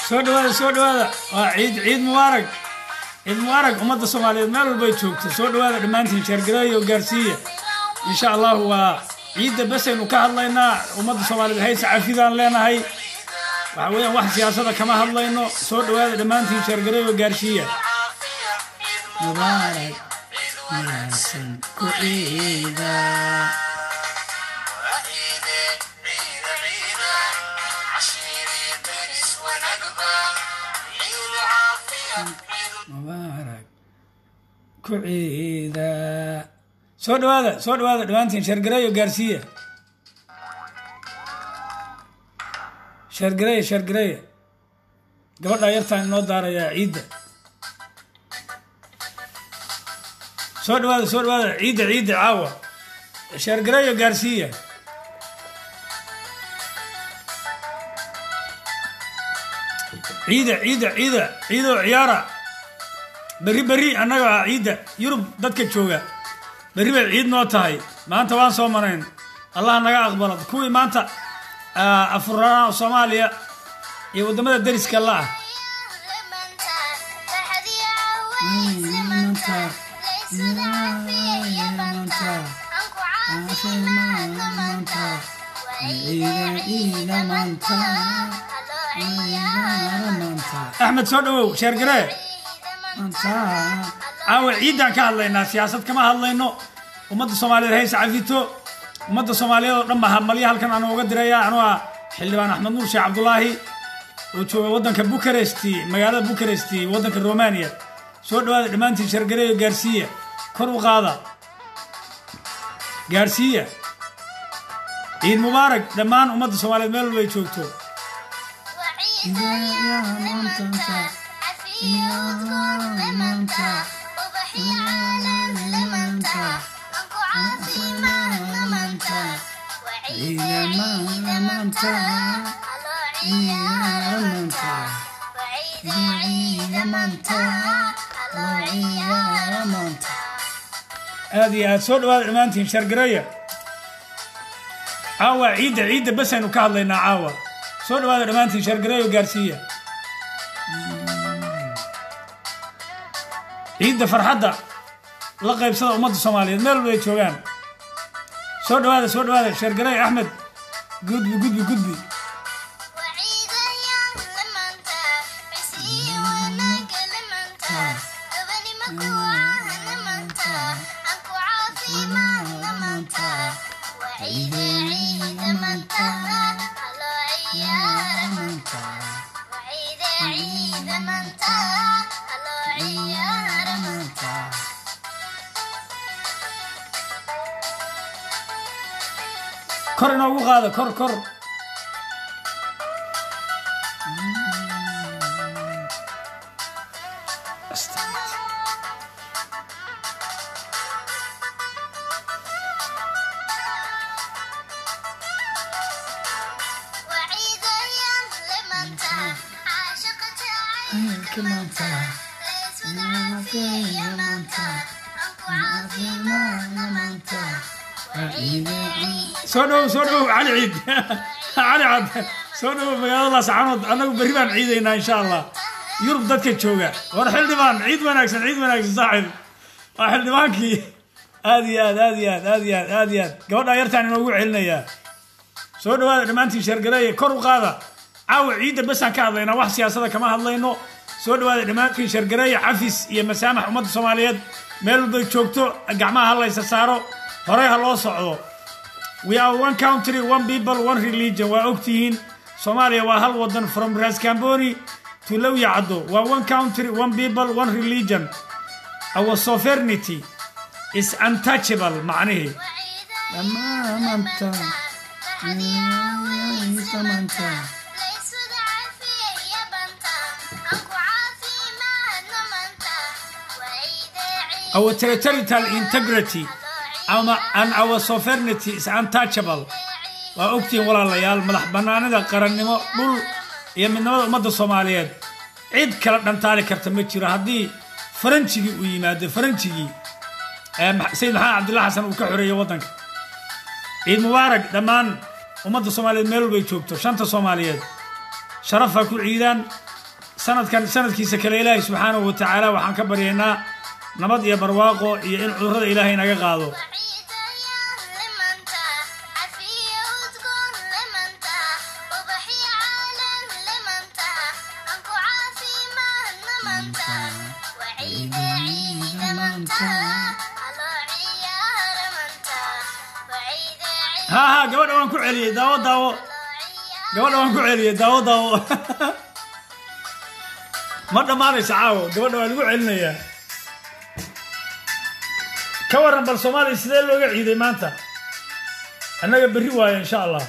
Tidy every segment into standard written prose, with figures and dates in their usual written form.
Soo dhawaada, soo dhawaada. Waa ciid, ciid mubaarak, ciid mubaarak. Ummadda Soomaaliyeed meel walbay joogto, soo dhawaada dhammaantiin. Share gareeyo, gaarsiiya, insha Allahu. Waa ciidda basaynu ka hadlaynaa. Ummadda Soomaaliyeed hayse cafidaan leenahay. Waxa weeyaan wax siyaasada kama hadlayno. Soo dhawaada dhammaantiin, share gareeyo, gaarsiiya. Mubaarak wanaagsan ku ciida. Mubaarak ku ciida. Soo dhawaada, soo dhawaada dhammaantiin. Share gareeyo, gaarsiiya. Share gareeya, share gareeya. Gabadhaa yartaan inoo daarayaa ciidda. Soo dhawaada, soo dhawaada. Ciidda, ciidda caawa. Share gareeyo, gaarsiiya. Ciida, ciida, ciida, ciidoo ciyaara. Berri, berri annaga ciidda. Yurub dadka jooga, berri bay ciid noo tahay. Maanta waan soo marayn, Allah naga aqbalo. Kuwii maanta afurana Soomaaliya iyo waddamada deriska la ah. Axmed, soo dhawow. Share garee. Caawa ciiddaan ka hadlaynaa, siyaasad kama hadlayno. Ummadda Soomaaliyeed hayse cafito. Ummadda Soomaaliyeed oo dhan ba hamalyo halkan aan uga diraya. Anuu ah Xildhibaan Axmed Nuur Sheekh Cabdulaahi oo jooga waddanka Bukaresti, magaalada Bukaresti, waddanka Romania. Soo dhawaada dhammaantiin. Share gareeyo, gaarsiiya, kor u qaada, gaarsiiya. Ciid mubaarak dhammaan ummadda Soomaaliyeed meel walba ay joogto. Aad iyo aad soo dhawaada dhammaantiin. Share gareeya. Caawa ciidda, ciidda bas aynu ka hadlaynaa caawa. Soo dhawaada dhammaantiin. Share gareeyo, gaarsiiya. Ciidda farxadda la qaybsada ummadda Soomaaliyeed meel walba ay joogaan. Soo dhawaada, soo dhawaada. Share gareeya. Axmed, gudbi, gudbi, gudbi. Kor inoogu qaado, kor, kor. Soo dhowow, soo dhowow. Cali Ciid, Cali Cad, soo dhowow magaalada Laascaanood. Annagu berri baan ciidaynaa, insha Allah. Yurub dadka jooga. War xildhibaan, ciid wanaagsan, ciid wanaagsan saaxib. Waa xildhibaankii. Aad iyo aad, aad iyo aad, aad iyo aad, aad iyo aad. Gabadha yartaan inoogu celinayaa. Soo dhawaada dhammaantiin. Share gareeya, kor u qaada. Caawa ciidda basaan ka hadlaynaa, wax siyaasada kama hadlayno. Soo dhawaada dhammaantiin. Share gareeya. Cafis iyo masaamax ummadda Soomaaliyeed meel walbay joogto. Gacmaha ha laysa saaro, horey ha loo socdo. We are one country, one people, one religion. Waa ogtihiin, Soomaaliya waa hal wadan, from Raskamboni to Lowya Caddo. Waa one country, one people, one religion. Our sovereignty is untouchable. Macnihii Maanta maanta. Our territorial integrity and our sovereignty is untouchable. Waa ogtihiin walaalayaal, madax bannaanida, qarannimo, dhul iyo midnimada ummadda Soomaaliyeed cid kala dhantaali karta ma jiro. Haddii Faranjigii uu yimaado, Faranjigii Sayid Maxamed Cabdilla Xasan uu ka xoreeyey waddanka. Ciid mubaarak dhammaan ummadda Soomaaliyeed meel walbay joogto. Shanta Soomaaliyeed sharaf ha ku ciidaan. Sanadkan sanadkiisa kale Ilaahay subxaanahu wa tacaala waxaan ka baryaynaa nabad iyo barwaaqo iyo in cudurrada Ilaahay naga qaado. Ha ha, gabadha waan ku celiyey, daawo daawo. Gabadha waan ku celiyey, daawo daawo. Ma dhammaanaysa caawo, gabadha waa lagu celinayaa. Ka warran bal Soomaaliya sidee looga ciiday maanta? Annaga berri waayo insha Allah.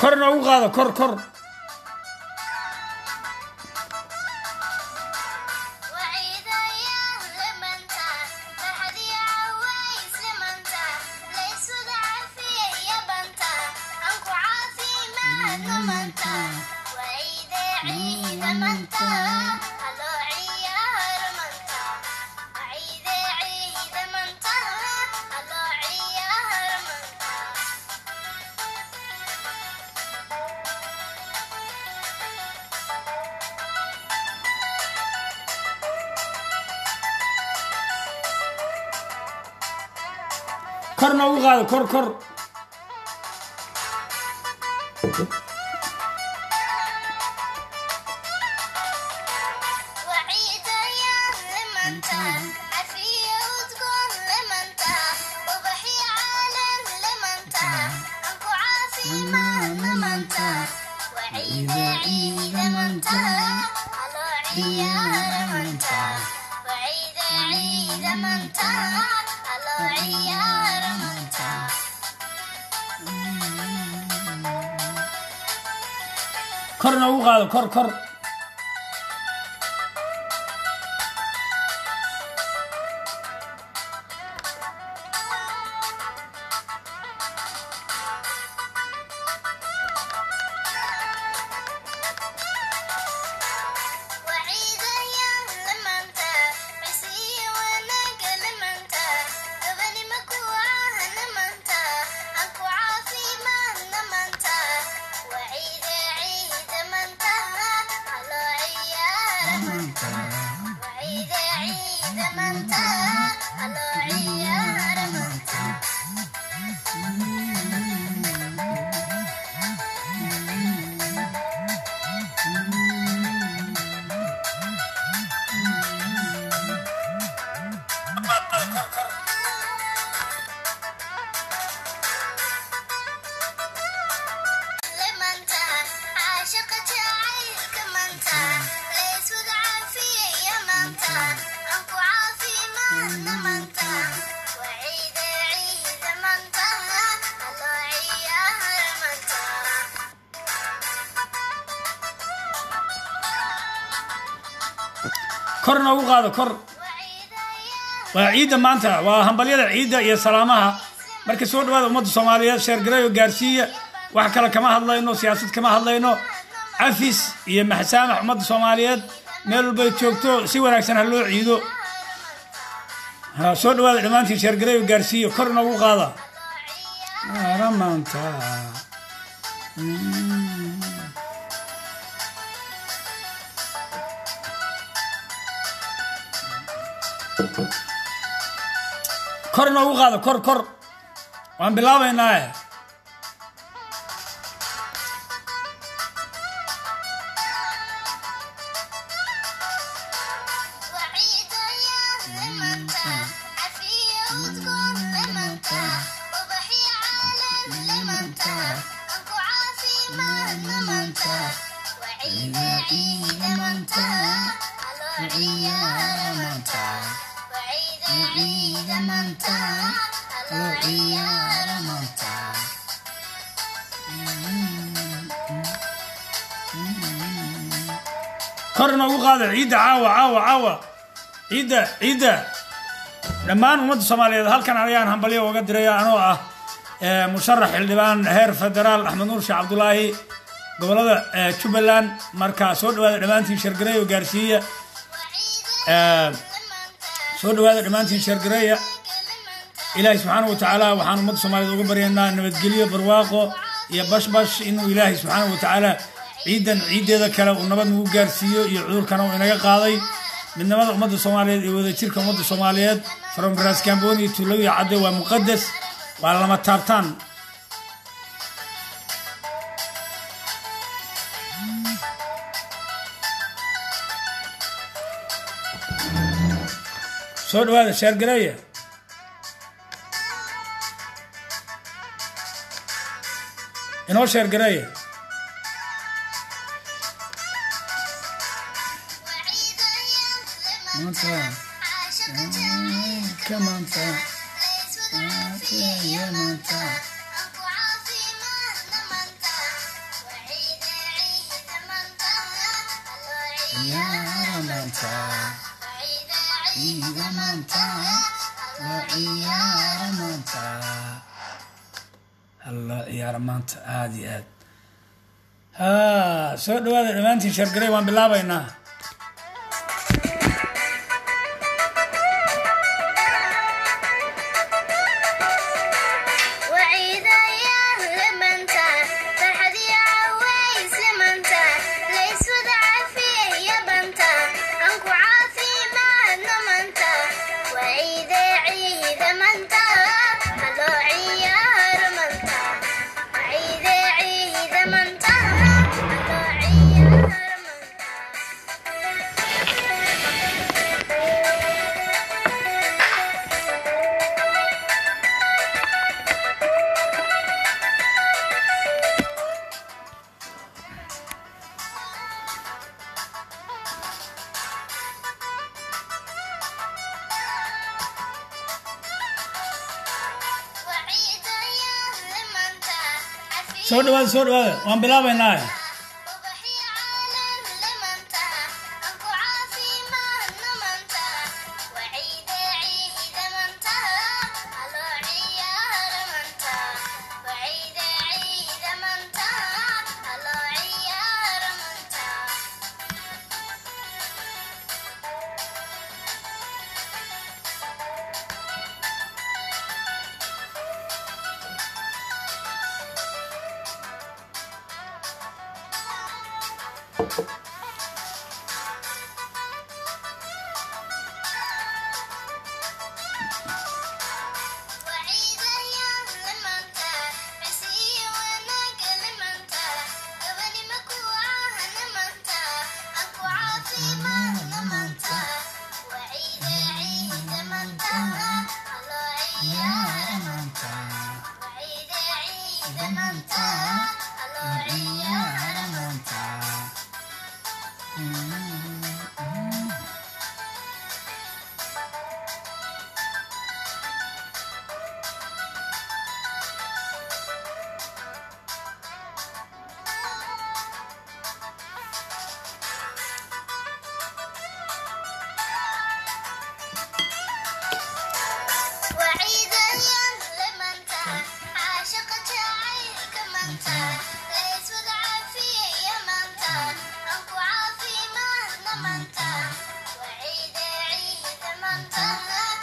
Kor noogu qaado, kor kor. Kor noogu qaado, kor kor. Kor noogu qaado, kor kor. Kor noogu qaado, kor. Waa ciidda maanta, waa hambalyada ciidda iyo salaamaha. Marka soo dhawaada ummadda Soomaaliyeed, sheergareeyo, gaarsiiya. Wax kale kama hadlayno, siyaasad kama hadlayno, cafis iyo maxsaamax ummadda Soomaaliyeed meel walbay joogto, si wanaagsan ha loo ciido. Ha soo dhawaada dhammaantiin, sheergareeyo, gaarsiiya, kor inoogu qaada maanta. Kor inoogu qaada, kor kor, waan bilaabaynaa. Kor inoogu qaada ciidda caawa, caawa, caawa, ciidda, ciidda dhammaan ummadda Soomaaliyeed. Halkan ayaan hambalyo uga diraya anoo ah musharax xildhibaan heer federaal Axmed Nuur Sheekh Cabdulaahi, gobolada Jubbaland. Marka soo dhawaada dhammaantiin, sheergareeya oo gaarsiiya. Soo dhawaada dhammaantiin, sheergareeya. Ilaahay subxaanahu watacaala waxaan ummadda Soomaaliyeed uga baryaynaa nabadgelyo, barwaaqo iyo bashbash, inuu Ilaahay subxaanahu watacaala ciidan ciiddeeda kale uu nabad nagu gaarsiiyo iyo cudurkana uu inaga qaaday. Midnimada ummadda Soomaaliyeed iyo wadajirka ummadda Soomaaliyeed from Raskamboni to Lowiya Cadde waa muqadas, waa lama taabtaan. Soo dhawaada, sheergareeya. Inoo sheergareeya. Maanta maanta. Ciyaara maanta, ciida maanta, la ciyaara maanta, halla ciyaara maanta, aada iyo aad. Ha soo dhawaada dhammaantiin, sheergarey, waan bilaabaynaa. Soo dhawaada, soo dhawaada, waan bilaabaynaa.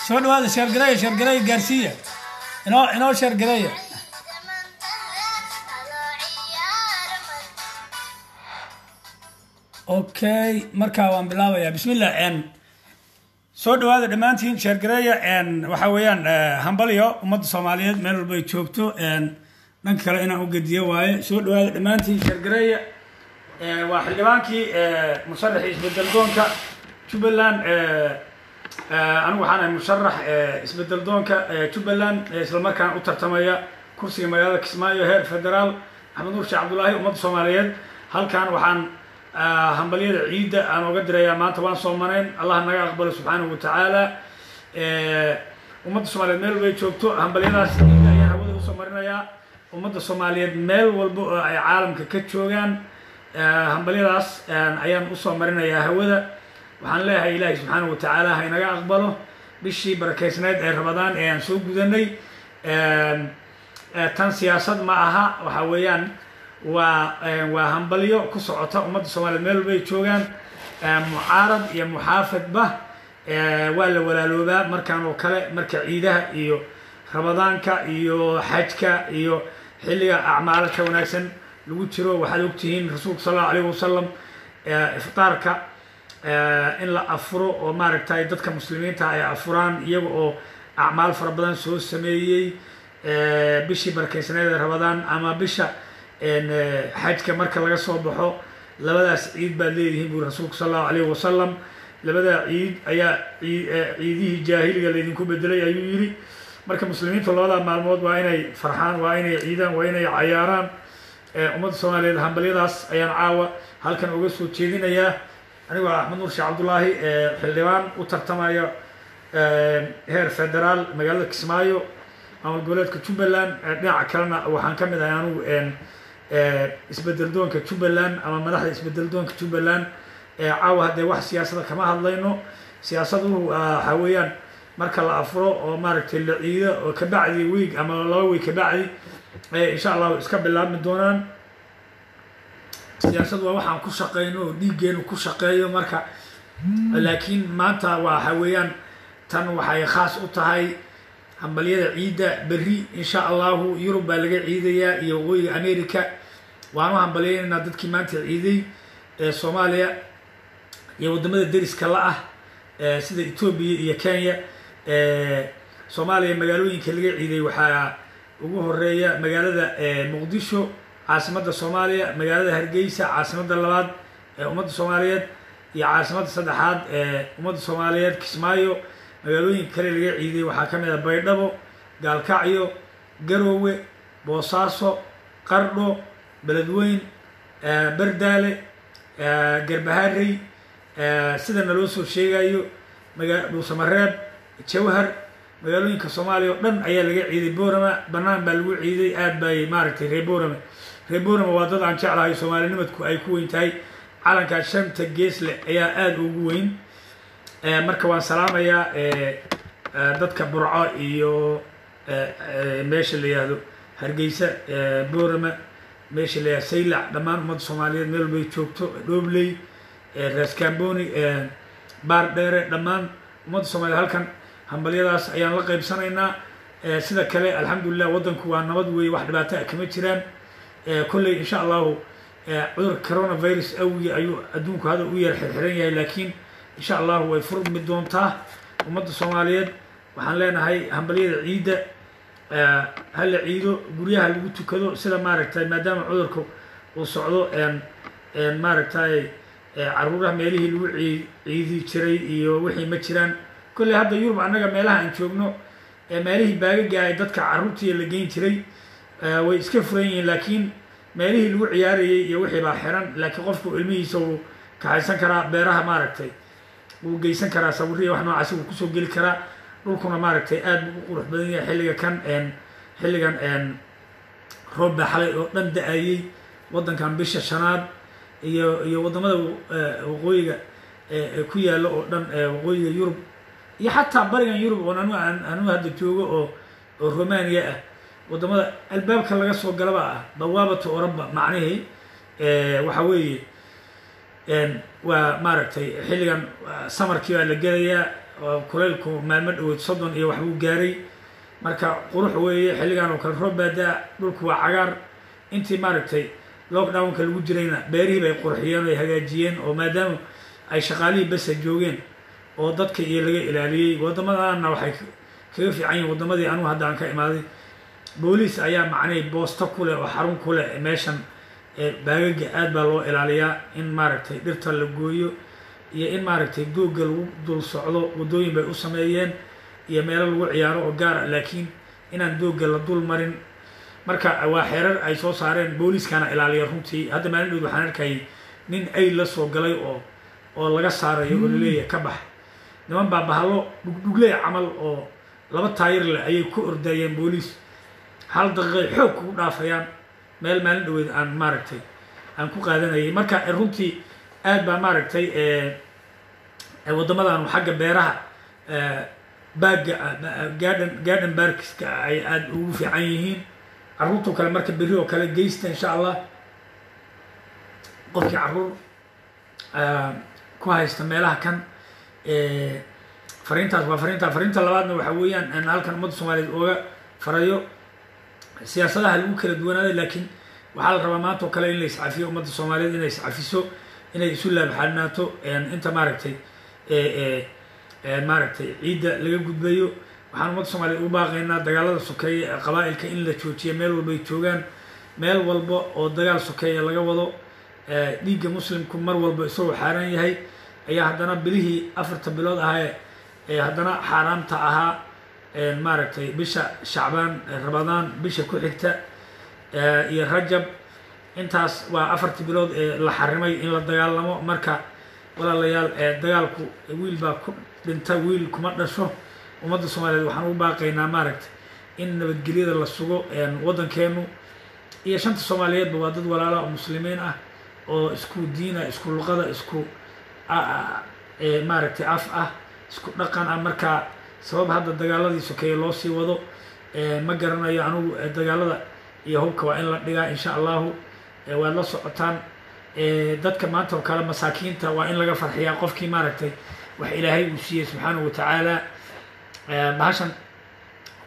Soo dhawaada, share gareeya, share gareeya, gaarsiiya, inoo share gareeya. Okay, markaa waan bilaabayaa. Bismillah. Soo dhawaada dhammaantiin, share gareeya. Waxa weeyaan hambalyo ummadda Soomaaliyeed meel walba ay joogto. Dhanka kale inaan u gediyo waaye. Soo dhawaada dhammaantiin, share gareeya. Waa xildhibaankii musharaxii isbedel doonka Jubbaland. Anigu waxaan ahay musharax isbedel doonka Jubbaland, islamarkaana u tartamaya kursiga magaalada Kismaayo heer federaal, Axmed Nuur Sheekh Cabdullaahi. Ummadda Soomaaliyeed halkan waxaan hambalyada ciidda aan oga dirayaa. Maanta waan soomanayn, Allah naga aqbalo subxaanahu watacaala. Ummadda Soomaaliyeed meel walba ay joogto hambalyadaas ciidda ayaan hawada usoo marinayaa. Ummadda Soomaaliyeed meel walba oo ay caalamka ka joogaan hambalyadaas ayaan usoo marinayaa hawada. Waxaan leeyahay Ilaahay subxaanahu watacaala ha inaga aqbalo bishii barakeysnayd ee Ramadaan ee aan soo gudanay. Tan siyaasad ma aha, waxa weeyaan waa hambalyo ku socota ummadda Soomaaliyeed meel walba ay joogaan, mucaarad iyo muxaafidba. Waa la walaaloobaa markaan oo kale, marka ciidaha iyo Ramadaanka iyo xajka iyo xilliga acmaalka wanaagsan lagu jiro. Waxaad ogtihiin rasuulka sal allahu alayhi wasalam iftaarka in la afuro oo maaragtay dadka muslimiinta ay afuraan iyaga oo acmaal fara badan soo sameeyey bishii barakeysnayd ee Ramadaan ama bisha xajka marka laga soo baxo. Labadaas ciid baad leedihiin buuri rasuulku sal allahu alayhi wasalam. Labadaa ciid ayaa ciidihii jaahiliga laydinku bedelay ayuu yidhi. Marka muslimiintu labadaa maalmood waa inay farxaan, waa inay ciidaan, waa inay cayaaraan. Ummadda Soomaaliyeed hambalyadaas ayaan caawa halkan uga soo jeedinayaa. Anigoo Axmed Nuur Sheekh Cabdullaahi, xildhibaan u tartamaya heer federaal magaalada Kismaayo, maamul goboleedka Jubbaland. Dhinaca kalena waxaan ka mid ahay anugu isbedel doonka Jubbaland ama madaxda isbedel doonka Jubbaland. Caawa haddee wax siyaasada kama hadlayno. Siyaasaduhu waxaa weeyaan marka la afuro oo maaragtay la ciido oo kabacdi week ama 2 week kabacdi insha Allahu iska bilaabmi doonaan. Siyaasadu waa waxaan ku shaqeyno oo dhiiggeenu ku shaqeeyo marka, laakiin maanta waxa weeyaan tan waxay khaas u tahay hambalyada ciidda. Berri insha Allahu Yurub baa laga ciidayaa iyo waqooyiga America. Waanu hambalyaynaynaa dadkii maanta ciiday ee Soomaaliya iyo waddamada deriska la ah sida Etoobiya iyo Kenya. Soomaaliya magaalooyinka laga ciiday waxaa ugu horeeya magaalada Muqdisho, caasimadda Soomaaliya, magaalada Hargeysa, caasimadda labaad ee ummadda Soomaaliyeed, iyo caasimadda saddexaad ee ummadda Soomaaliyeed, Kismaayo. Magaalooyinka kale laga ciiday waxaa ka mid ah Baydhabo, Gaalkacyo, Garoowe, Boosaaso, Qardho, Beledweyn, Berdaale, Garbaharey, sida naloo soo sheegayo Dhuusamareeb, Jawhar. Magaalooyinka Soomaaliya oo dhan ayaa laga ciiday. Boorama bannaan baa lagu ciiday, aad bay maaragtay reer Boorame. Reer Boorama waa dad aan jeclahay, soomaalinimadku ay ku weyn tahay. Calankaa shanta geesle ayaa aada ugu weyn. Marka waan salaamayaa dadka Burco iyo meesha la yihahdo Hargeysa, Boorama, meesha la yihahdo Saylac, dhammaan ummadda Soomaaliyeed meel walbay joogto, Dhoobley, Raskamboni, Baar Dheere, dhammaan ummadda Soomaliyeed halkan hambalyadaas ayaan la qaybsanaynaa. Sida kale alxamdulilah, waddanku waa nabad weeye, wax dhibaato ah kama jiraan. Kolley insha Allahu cudurka coronavirus awgii ayuu adduunku hadda u yar xirxiran yahay, laakiin insha Allahu way furmi doontaa. Ummadda Soomaaliyeed waxaan leenahay hambalyada ciidda ha la ciido, guryaha lagu tukado sida maaragtay maadaama cudurku uu socdo. Maaragtay caruuraha meelihii lagu ciidi jiray iyo wixii ma jiraan. Kolley hadda Yurub annaga meelaha aan joogno, meelihii baagaga ay dadka carruurtii la geyn jiray way iska furan yihiin, laakiin meelihii lagu ciyaarayay iyo wixii baa xiran. Laakiin qofku ilmihiisa wuu kaxaysan karaa, beeraha maaragtay wuu geysan karaa, sawirriya wax noocaasi wuu kusoo geli karaa. Dhulkuna maaragtay aad buu u qurux badan yahay xilliga kan. Xilligan roob baa xalay oo dhan da-ayey waddankan bisha shanaad iyo waddamada waqooyiga ku yaalla oo dhan, waqooyiga Yurub iyo xataa barigan Yurub oon anigu hadda joogo oo Romania ah. Waddamada albaabka laga soo galaba ah bawaabatu Oroba macnihii waxa weeye waa maaragtay xilligan summerkii baa la gelayaa. Kulaylku maalmo dhoweyd 30 iyo waxbuu gaaray. Marka qurux weeye xilligan oo kale, roob baadaa, dhulku waa cagaar. Intii maaragtay lockdownka lagu jirayna beerihii bay qurxiyeen oo ay hagaajiyeen, oo maadaama ay shaqaalihii besa joogeen oo dadka iyo laga ilaaliyey. Waddamadana waxay kaga fiican yihin waddamadii anugu hadda aan ka imaaday, booliis ayaa macnay boosto ku leh oo xarun ku leh meeshan. Baagaga aad baa loo ilaaliyaa in maaragtay dhirta la gooyo iyo in maaragtay doogga lagu dul socdo. Waddooyin bay u sameeyeen iyo meelo lagu ciyaaro oo gaar ah, laakiin inaan doogga la dul marin. Marka waa xeerar ay soo saareen, booliiskana ilaaliya runtii. Hadda maalin dhood waxaan arkayay nin ay la soo galay oo laga saarayo oo laleeyahay ka bax. Niman baa bahalo dhugdhugley camal oo laba taayir leh ayay ku ordayeen booliis, hal daqiiqay xoog kugu dhaafayaan. Meel maalin dhaweyd aan maaragtay aan ku qaadanayay. Marka runtii aad baa maaragtay waddamadan xagga beeraha, baagga, garden parkska ay aada ugu fiican yihiin carruurtoo kale. Marka berri oo kale geysta insha Allah qofkii carruur ku haysta meelaha kan. Fariintaas waa fariinta. Fariinta labaadna waxaa weeyaan aan halkan ummadda Soomaaliyeed ooga farayo, siyaasadaha lagu kala duwanaaday, laakiin waxaa la rabaa maanta oo kale in la iscafiyo. Ummadda Soomaaliyeed inay iscafiso, inay isu laabxadnaato inta maaragtay ciidda laga gudbayo. Waxaan ummadda Soomaaliyeed ugu baaqaynaa dagaalada sokeeye ee qabaa'ilka in la joojiyo meel walba ay joogaan. Meel walba oo dagaal sokeeya laga wado, dhiigga muslimku mar walba isagoo xaaraan yahay ayaa haddana bilihii 4ta bilood ahee ee haddana xaaraamta ahaa, maaragtay bisha Shacbaan, Ramadaan bisha ku xigta iyo Rajab, intaas waa 4tii bilood ee la xarimay in la dagaalamo. Marka walaalayaal, dagaalku wiil baa ku dhinta, wiil kuma dhasho. Ummadda Soomaaliyeed waxaan ugu baaqaynaa maaragtay in nabadgelyada la sugo. Waddankeenu iyo shanta Soomaaliyeedba waa dad walaala oo muslimiin ah oo isku diina, isku luqada, isku maaragtay af ah, isku dhaqan ah. Marka sabab hadda dagaaladii sokeeye loo sii wado ma garanayo anugu. Dagaalada iyo hubka waa in la dhigaa insha Allahu. Waad la socotaan dadka maanta oo kale masaakiinta waa in laga farxiyaa, qofkii maaragtay wax Ilaahay uu siiyey subxaanahu watacaala. Bahashan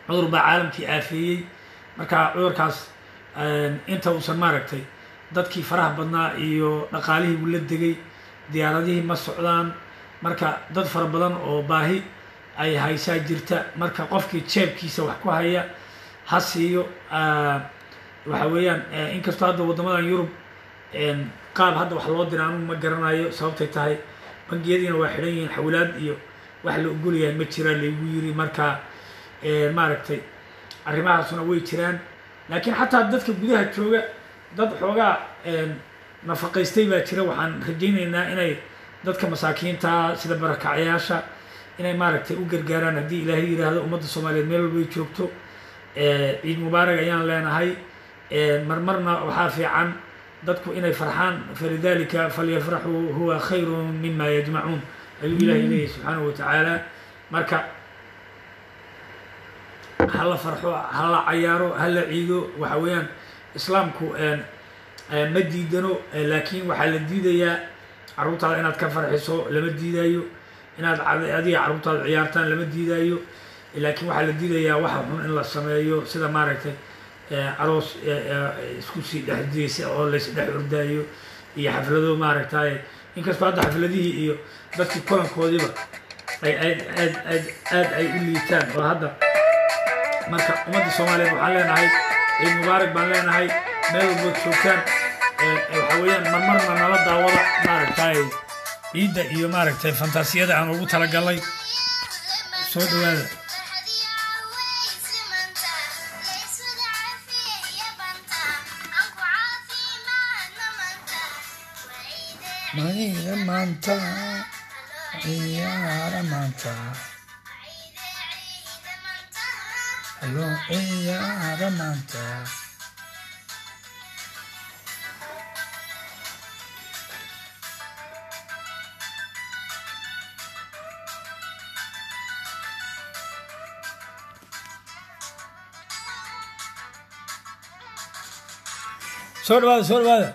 cudur baa caalamkii aafeeyey. Marka cudurkaas inta uusan maaragtay dadkii faraha badnaa iyo dhaqaalihii uu la degay, diyaaradihii ma socdaan. Marka dad fara badan oo baahi ay haysaa jirta. Marka qofkii jeebkiisa wax ku haya ha siiyo. Waxa weeyaan inkastoo hadda waddamadan Yurub qaab hadda wax loo dira anugu ma garanayo sababtay tahay, bangiyadiina waa xidhan yihiin, xawlaad iyo wax la ogol yahay ma jiraan laygu yiri. Marka maaragtay arrimahaasuna way jiraan, laakiin xataa dadka gudaha jooga dad xoogaa nafaqaystay baa jira. Waxaan rajaynaynaa inay dadka masaakiinta sida barakacyaasha inay maaragtay u gargaaraan haddii Ilaahay yidhaahdo. Ummadda Soomaaliyeed meel walbay joogto ciid mubaarak ayaan leenahay. Marmarna waxaa fiican dadku inay farxaan. Falidalika falyafraxuu huwa khayru mima yajmacuun ayuu Ilahay leeyahy subxaanahu watacaala. Marka hala farxo, hala cayaaro, hala ciido. Waxa weeyaan islaamku ma diidano, laakiin waxaa la diidayaa carruurtaada inaad ka farxiso lama diidayo, inaad adiga carruurtaada ciyaartaan lama diidayo, laakiin waxaa la diidayaa waxa xun in la sameeyo, sida maaragtay aroos isku sii dhexdiyeysa oo lays dhex ordaayo iyo xaflado maaragtay. Inkastoo hadda xafladihii iyo dadkii kulankoodiiba ay aad aad aad aad ay u liitaan oo hadda. Marka ummadda Soomaaliyeed waxaan leenahay ciid mubaarak baan leenahay meel walbood joogtaan. Waxa weeyaan marmarna nala daawada maaragtay ciidda iyo maaragtay fantaasiyada aan ugu talagalnay. Soo dhawaada. Maida maanta ciyaara, maanta haloo ciyaara maanta. Soo dhawaada, soo dhawaada.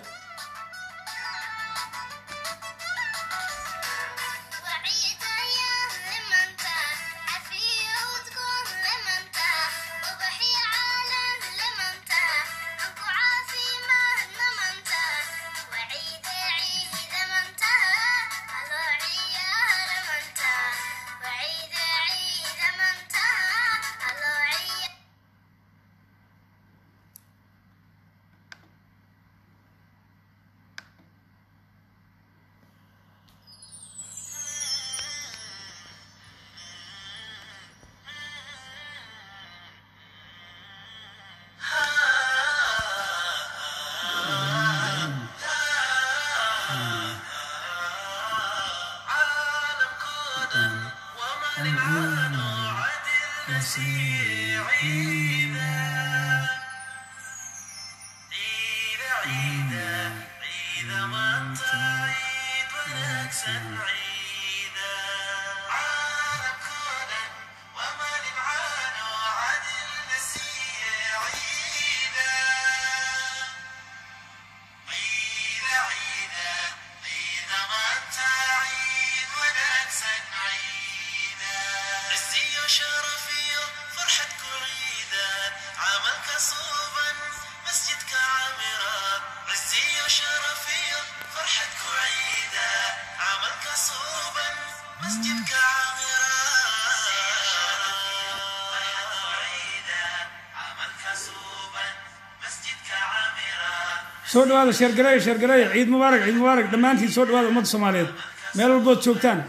Soo dhawaada, sheergareeya, sheergareeya. Ciid mubaarak, ciid mubaarak dhammaantiin. Soo dhawaada ummadda Soomaaliyeed meel walbood joogtaan.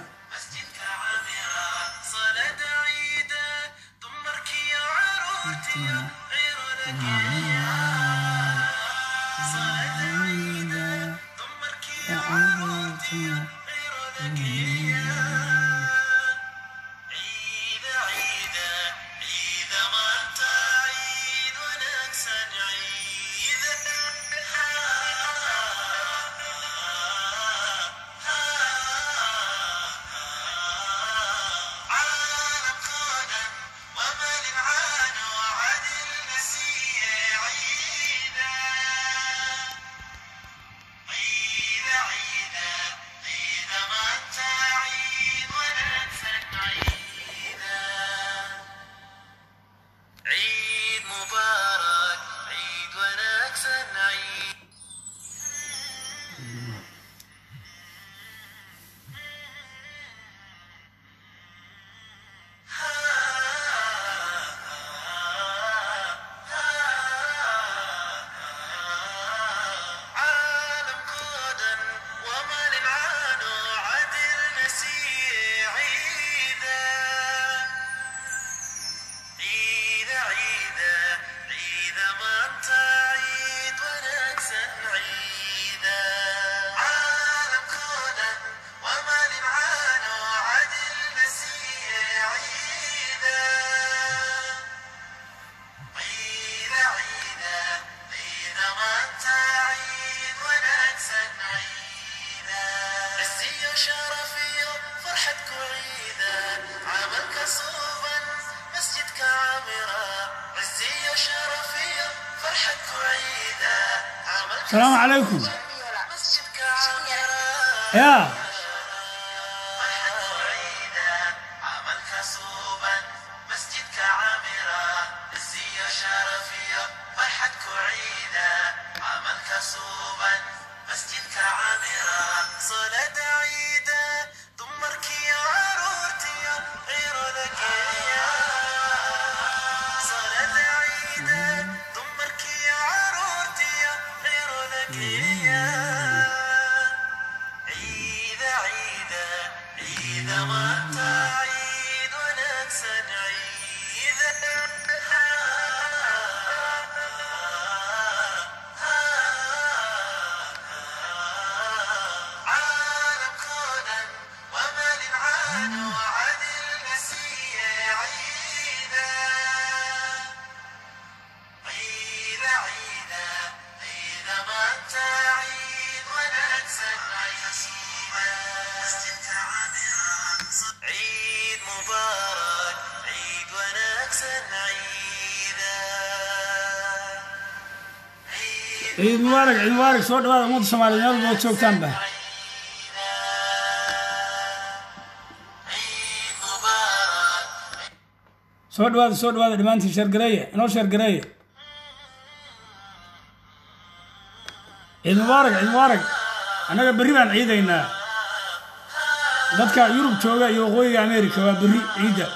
السلام عليكم يا ciid mubaarak, ciid mubaarak. Soo dhawaada ummadda Soomaaliyeed meel walbood joogtaanba. Soo dhawaada, soo dhawaada dhammaantiin. Sheergareeya, inoo sheergareeya. Ciid mubaarak, ciid mubaarak. Annaga berri baan ciidaynaa. Dadka Yurub jooga iyo waqooyiga America waa berri ciidda.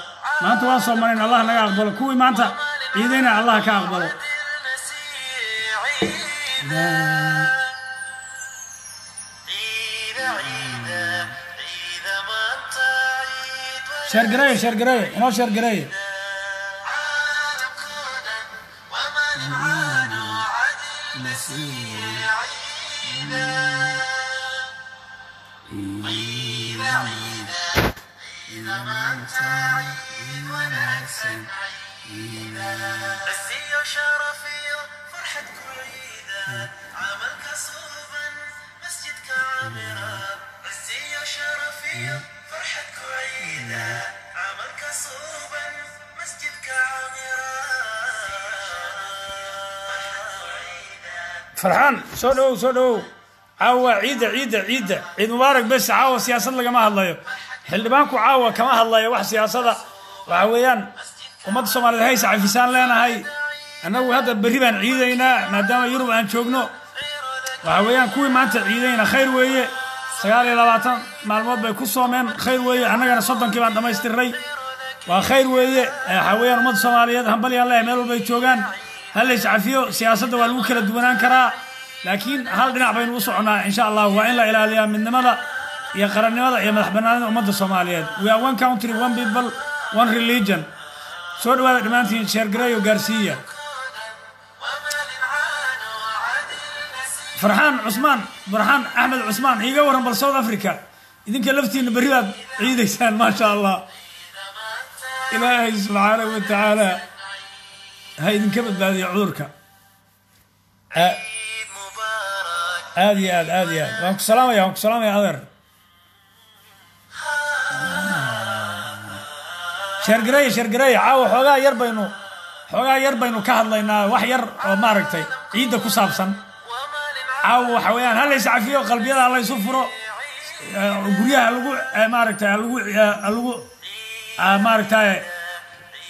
Maanta waan soo marayn. Allah naga aqbalo. Kuwii maanta ciidayna Allah ka aqbalo. Sheergareeya, sheergareeya, inoo sheergareeya. Farxaan, soo dhowow, soo dhowow. Caawa ciidda, ciidda, ciidda. Ciid mubaarak. Bes, caawa siyaasad lagama hadlayo. Xildhibaanku caawa kama hadlayo wax siyaasada. Waxa weeyaan ummadda Soomaaliyeed haysa cafisaan leenahay. Annagu hadda berri baan ciidaynaa maadaama Yurub aan joogno. Waxa weeyaan kuwii maanta ciidayna khayr weeye, 29 maalmood bay ku soomeen, khayr weeye. Annagana 30kii baan dhammaystirnay, waa khayr weeye. Waxa weeyaan ummadda Soomaaliyeed hambalyaan leeyahay meel walbay joogaan. Ha la iscafiyo, siyaasadda waa lagu kala duwanaan karaa, laakiin hal dhinac baynu u soconnaa insha Allah. Waa in la ilaaliyaa midnimada iyo qarannimada iyo madax bannaanida ummadda Soomaaliyeed. We are one country, one people, one religion. Soo dhawaada dhammaantiin, share gareeyo, gaarsiiya. Farxaan Cusmaan, Farxaan Axmed Cusmaan, iiga warran bal South Africa. Idinka laftiina berri baad ciidaysaan, maasha Allah. Ilaahay subxaanahu wa tacaala ha idinka badbaadiyo cudurka. Aad iyo aad, aad iyo aad waan ku salaamaya, waan ku salaamaya adeer. Share gareeya, share gareeya. Caawa xoogaa yar baynu ka hadlaynaa, wax yar oo maaragtay ciidda ku saabsan. Caawa waxa weeyaan ha la iscafiyo, qalbiyada ha la isu furo, guryaha lagu maaragtay lagu maaragtay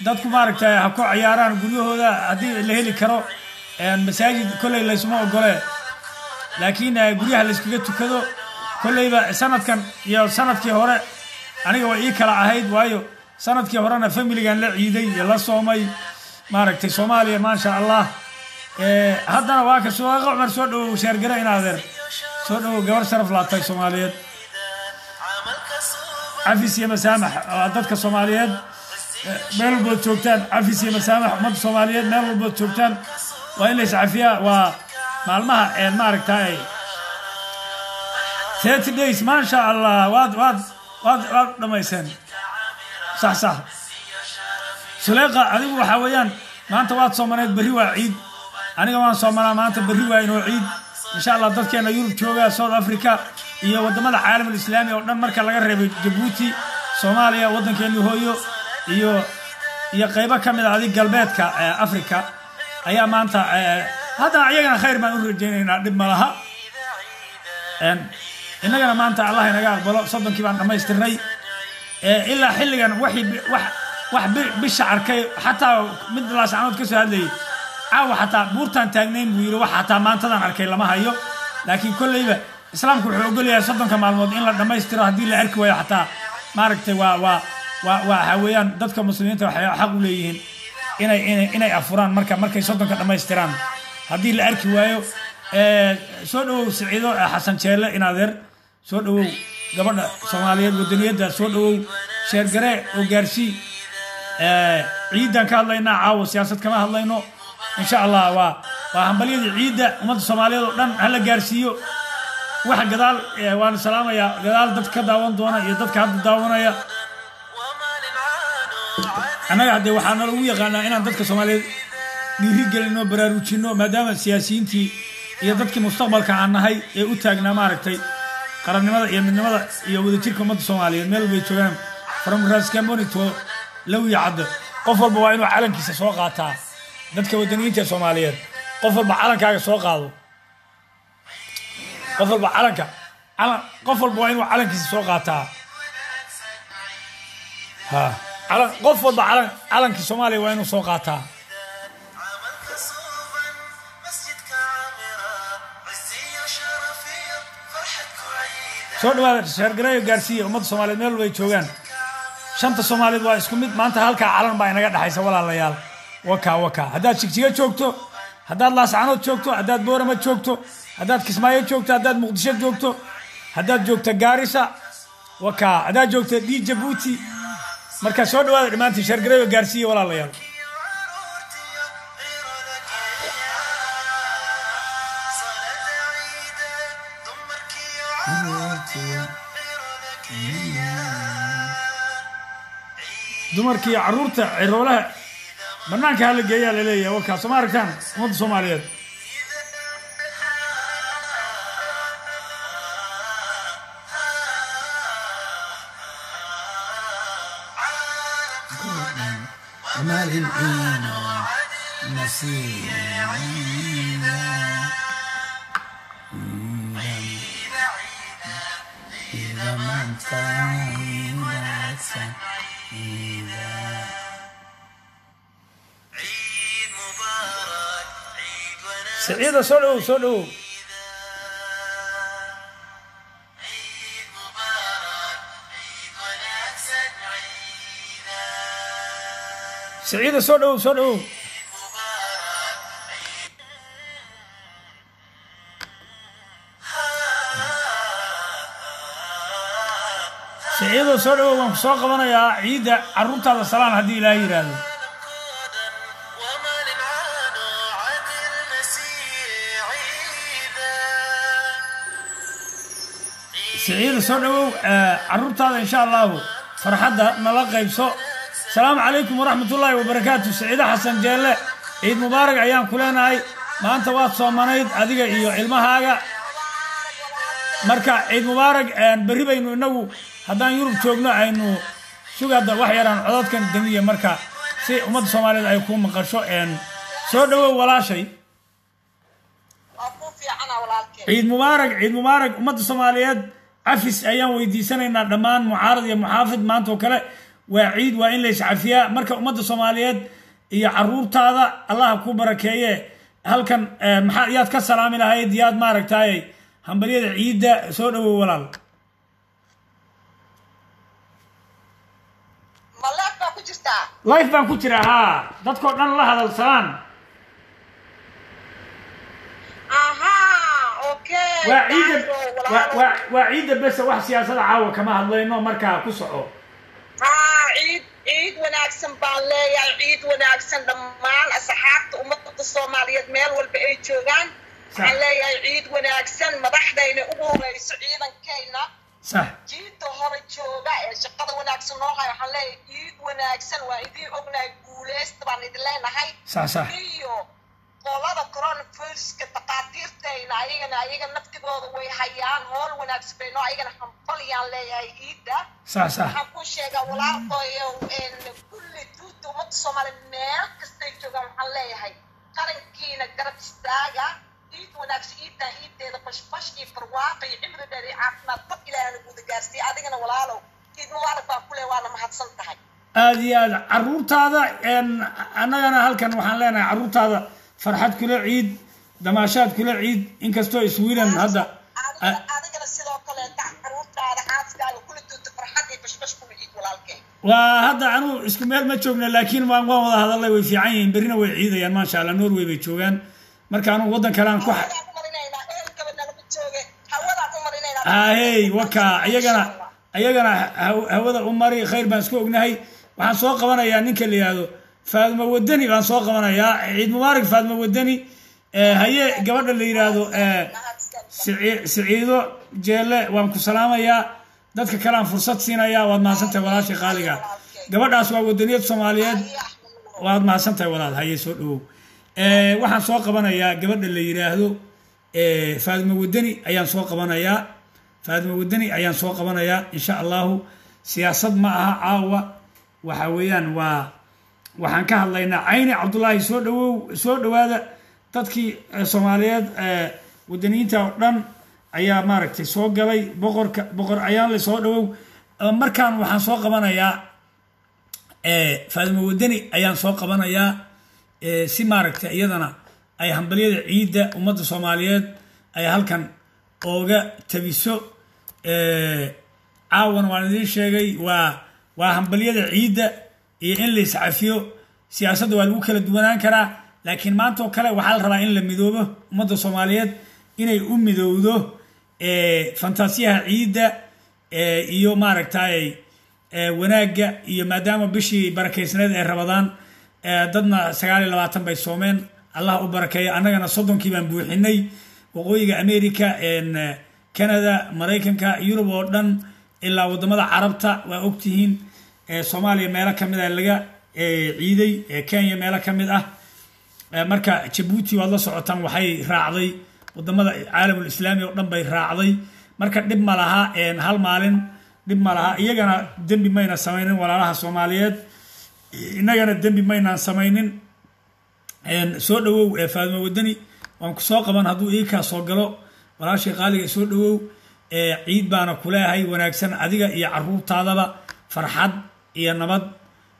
dadku maaragtay ha ku ciyaaraan guryahooda haddii la heli karo. Masaajid kolley laysuma ogole, laakiin guryaha layskaga tukado. Kolleyba sanadkan iyo sanadkii hore aniga way ii kala ahayd, waayo sanadkii horena familigan la ciiday iyo la soomay maaragtay Soomaaliya, maasha Allah. Haddana waa ka Suwaaqa Cumar. Soo dhawow, share gare in adeer, soo dhawow, gabar sharaf laatay Soomaaliyeed. Cafis iyo masaamax dadka Soomaaliyeed meel walbood joogtaan, cafis iyo masaamax ummadda Soomaaliyeed meel walbood joogtaan. Waa in la iscafiyaa. Waa maalmaha maaragtay 30 days, maasha Allah. Waad dhamayseen, sax sax. Suleyqa, adigu waxaa weeyaan maanta waad soomaneed, berri waa ciid. Aniga waan soomanaa maanta, berri waa inoo ciid insha Allah. Dadkeena Yurub jooga, South Africa iyo waddamada caalamul islaami oo dhan marka laga reebay Jabuuti, Soomaaliya, waddankeeni hooyo, iyo qaybo ka mid a adig galbeedka Africa ayaa maanta. Haddana iyagana khayr baan u rajaynaynaa, dhib ma laha. Innagana maanta Allah inaga aqbalo, 30kii baan dhammaystirnay. Ilaa xilligan waxii wax bisha arkay, xataa mid Laascanood ka soo hadlayay caawa, xataa buurtaan taagnayn buu yidhi, wax xataa maantadan arkay lama hayo. Laakiin kolleyba islaamku wuxuu ogol yahay 30ka maalmood in la dhammaystiro haddii la arki waayo xataa maaragtay. Waa waxa weeyaan dadka muslimiinta waxay xaq u leeyihiin inay afuraan markay 30ka dhammaystiraan haddii la arki waayo. Soo dhawow Siciido Xasan Jeelle, in adeer, soo dhawow, gabadha Soomaaliyeed wadaniyadda, soo dhawow. Share garee oo gaarsii. Ciiddaan ka hadlaynaa caawo, siyaasad kama hadlayno insha Allah. Waa hambalyadii ciidda ummadda Soomaaliyeed oo dhan hala gaarsiiyo. Waxa gadaal waana salaamayaa, gadaal dadka ka daawan doona iyo dadka hadda daawanaya. Annaga haddee waxaa nalagu yaqaanaa inaan dadka Soomaaliyeed dhiiri gelinno, baraarujinno, maadaama siyaasiyiintii iyo dadkii mustaqbalka aan nahay ee u taagnaa maaragtay qarannimada iyo midnimada iyo wadajirka ummadda Soomaaliyeed meel walbay joogaan, from Raskamboni to Lawiya Cadde. Qof walba waa inuu calankiisa soo qaataa. Dadka wadaniyiinta ee Soomaaliyeed, qof walba calankaaga soo qaado. Qof walba calanka calan, qof walba waa inuu calankiisa soo qaataa. Ha calan, qof walba calan, calankii Soomaaliya waa inuu soo qaataa. عملك صوبا مسجدك عامرة عزية شرفية فرحتك عيدة. Soo dhawaada, share gareeyo, gaarsiiya ummadda Soomaaliyeed meel walba ay joogaan. Shanta Soomaaliyeed waa isku mid. Maanta halkaa calan baa inaga dhexaysa, walaalayaal. Waka waka, haddaad Jigjiga joogto, haddaad Laascanood joogto, haddaad Boorama joogto, haddaad Kismaayo joogto, haddaad Muqdisho joogto, haddaad joogto Gaarisa, waka, haddaad joogto Jabuuti. Marka soo dhawaada dhammaantiin, share gareeyo, gaarsiiya, walaalayaal. عرورتي غير صلاة عيدة دمرك عرورتي غير. Dumarkii carruurta ciroolaha banaanka hala geeyaa laleeyahay. Wakaa, soo ma aragtaan ummadda Soomaaliyeed? ومال نسيم. إذا ما أنت عيد مبارك. Siciida, soo dhowow, soo dhowow. عيد مبارك، عيد وناسا عيدا. Siciida, soo dhowow, soo dhowow. مبارك عيد. Siciido, soo dhowow, waan ku soo qabanayaa. Ciidda carruurtaada salaan haddii Ilaahay yidhaahdo. عالم قادا وما لنعانو عدل مسيح عيدا. Siciida, soo dhowow, carruurtaada insha Allahu farxadda nala qaybso. Asalaamu calaykum waraxmatullaahi wabarakaatu. Siciide Xasan Jeelle, ciid mubaarak ayaan ku leenahay. Maanta waad soomanayd adiga iyo ilmahaaga, marka ciid mubaarak. Berri baynu inagu haddaan Yurub joogno aynu sugaada wax yaraan codadkan damiya, marka si ummadda Soomaaliyeed ay ku maqasho. Soo dhowow, walaashay. Waa kuu fiicana, walaalkeen. Ciid mubaarak, ciid mubaarak. Ummadda Soomaaliyeed cafis ayaan weydiisanaynaa dhammaan, mucaarad iyo muxaafid. Maanta oo kale waa ciid, waa in la iscafiyaa. Marka ummadda Soomaaliyeed iyo caruurtaada Allah ku barakeeye. Halkan maxaa yaad ka salaami lahayd, yaad maaragtay hambalyada ciidda? Soo dhowow, walaal. Ma live baa ku jirtaa? Live baan ku jiraa, haa. Dadkoo dhan la hadal, salaan. Ahaa, okay. Waa ciidda. Daahiro, waa ciidda bese, wax siyaasada caawa kama hadlayno, markaa ku soco. Haa, ciid wanaagsan baan leeyahay, ciid wanaagsan dhammaan asxaabta ummadda Soomaaliyeed meel walba ay joogaan. Waxaan leeyahay ciid wanaagsan, madaxdayna ugu horeyso, ciidankayna jiidda hore jooga ee shaqada wanaagsan noo hayo. Waxaan leeyahay ciid wanaagsan, waa idiin ognahay, guuleysta baan idin leenahay. sax sax Iyo qolada coronaviruska, dhaqaatiirtayna, ayagana ayaga naftigooda way hayaan howl wanaagsan bay noo, ayagana hambalyaan leeyahay ciidda. sax sax Waxaan kuu sheegaa, walaalkoyo, kulli duuta ummadda Soomaaliya meel kastay joogaan waxaan leeyahay qarankiina garab istaaga. Ciid wanaagsan, ciiddan ciiddeeda bashbash iyo barwaaqa iyo cimri dheer iyo caafimaad bad Ilaahna guda gaarsiiya. Adigana, walaalow, ciid mubaarak baan ku leeyahay, waana mahadsan tahay. Aada iyo aad. Caruurtaada, annagana halkan waxaan leenahay carruurtaada farxad kula ciid, damaashaad kula ciid, inkastoo Sweden hadda Adigana sidoo kaleeta, caruurtaada, xaaskaaga, kula duuta farxad iyo bashbash kula ciid, walaalkay. Waa hadda anuu isku meel ma joogna, laakiin waan wada hadalay, way fiican yihiin, berrina way ciidayaan, maasha Allah. Norway bay joogaan, marka anuu waddan kale aan ku Hawadaan u marinaynaa, ehelkaba nalama jooge, hawadaan u marinaynaa. Ahey, waka iyagana hawada u mari. Khayr baan isku ognahay. Waxaan soo qabanayaa ninka la yihahdo Faadmo Wadani baan soo qabanayaa. Ciid mubaarak, Faadmo Wadani. Haye, gabadha la yidhaahdo Siciido Jeelle, waan ku salaamayaa. Dadka kale aan fursad siinayaa. Waad mahadsantahay, walaashay qaaliga. Gabadhaas waa wadaniyad Soomaaliyeed. Waad mahadsantahay, walaal. Haye, soo dhawow. Waxaan soo qabanayaa gabadha la yidhaahdo Faadmo Wadani ayaan soo qabanayaa. Faadmo Wadani ayaan soo qabanayaa insha Allahu. Siyaasad ma aha caawa, waxa weeyaan waa waxaan ka hadlaynaa. Cayni Cabdullaahi, soo dhawow, soo dhowaada. Dadkii Soomaaliyeed, wadaniyiinta oo dhan ayaa maaragtay soo galay. Boqorka, Boqor Ayaanle, soo dhawow. Markaan waxaan soo qabanayaa Faadimo Wadani ayaan soo qabanayaa, si maaragtay iyadana ay hambalyada ciidda ummadda Soomaaliyeed ay halkan ooga tabiso. Caawan waan idiin sheegay, waa hambalyada ciidda iyo in la iscafiyo. Siyaasadda waa lagu kala duwanaan karaa, laakiin maanta oo kale waxaa la rabaa in la midoobo, ummadda Soomaaliyeed inay u midowdo fantaasiyaha ciidda iyo maaragtay wanaagga, iyo maadaama bishii barakeysneed ay Rabadaan, dadna 29 bay soomeen, Allah u barakeeyo. Annagana 30kii baan buuxinay. Waqooyiga America, Canada, Maraykanka, Yurub oo dhan ilaa waddamada Carabta waa ogtihiin. Soomaaliya meelo ka mid ah laga ciiday, Kenya meelo ka mid ah. Marka Jabuuti waad la socotaan, waxay raacday wadamada caalamul islaami oo dhan bay raacday. Marka dhib ma laha, hal maalin dhib ma laha. Iyagana dembi mayna samaynin walaalaha Soomaaliyeed, innagana dembi maynaan samaynin. Soo dhawow, Faadimo Wadani, waan ku soo qaban hadduu ii kaa soo galo. Walaashay qaaliga, soo dhawow. Ciid baana kuleehay wanaagsan adiga iyo caruurtaadaba, farxad iyo nabad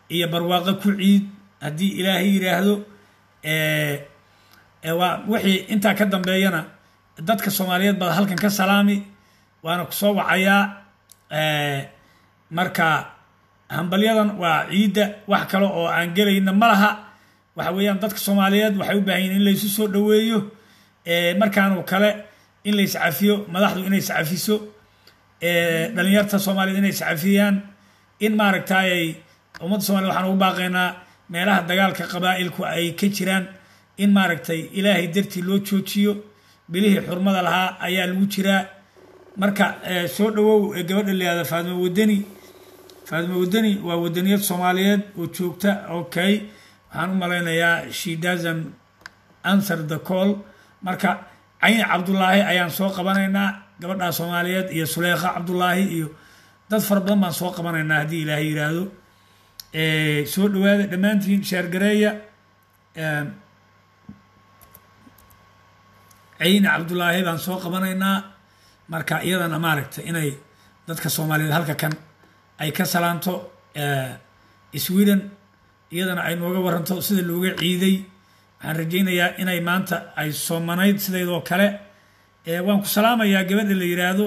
iyo barwaaqo ku ciid haddii Ilaahay yidhaahdo. Waa wixii intaa ka dambeeyana dadka Soomaaliyeed baad halkan ka salaami, waana ku soo wacayaa. Marka hambalyadan waa ciidda, wax kale oo aan gelayna ma laha. Waxa weeyaan dadka Soomaaliyeed waxay u baahan yihin in laysu soo dhoweeyo markaanoo kale, in la iscafiyo, madaxdu inay iscafiso, dhalinyarta Soomaaliyeed inay iscafiyaan, in maaragtay ummadda Somaliyed waxaan ugu baaqaynaa meelaha dagaalka qabaa'ilku ay ka jiraan in maaragtay Ilaahay dartii loo joojiyo. Bilihii xurmada lahaa ayaa lagu jiraa. Marka soo dhowow gabadha la yihahda Faadimo Wadani. Faadimo Wadani waa wadaniyad Soomaaliyeed oo joogta. Okay, waxaan u malaynayaa she doesn't answer the call. Marka Cayni Cabdullaahi ayaan soo qabanaynaa, gabadhaa Soomaaliyeed, iyo Suleykha Cabdullaahi iyo dad fara badan baan soo qabanaynaa haddii Ilaahay yidhaahdo. Soo dhawaada dhammaantiin, share gareeya. Cayni Cabdullaahi baan soo qabanaynaa. Marka iyadana maaragtay inay dadka Soomaaliyeed halka kan ay ka salaanto Sweden, iyadana ay nooga waranto sida looga ciiday. Waxaan rajaynayaa inay maanta ay soomanayd sidaydoo kale. Waan ku salaamayaa gabadha la yidhaahdo,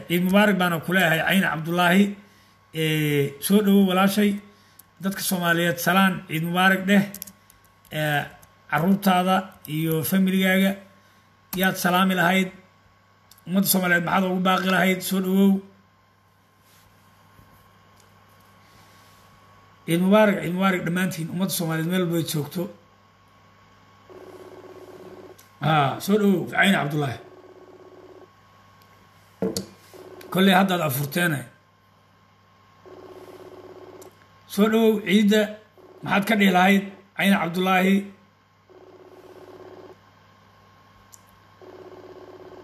ciid mubaarak baana ku leeyahay. Cayni Cabdullaahi, soo dhowow walaashay, dadka Soomaaliyeed salaan, ciid mubaarak dheh. Caruurtaada iyo familigaaga yaad salaami lahayd? Ummadda Soomaaliyeed maxaad ugu baaqi lahayd? Soo dhowow, ciid mubaarak, ciid mubaarak dhammaantiin ummadda Soomaaliyeed meel walba joogto. Ha, soo dhowow Cayni Cabdullaahi. Kolley haddaad afurteene, soo dhowow. Ciidda maxaad ka dhihi lahayd, Cayni Cabdullaahi?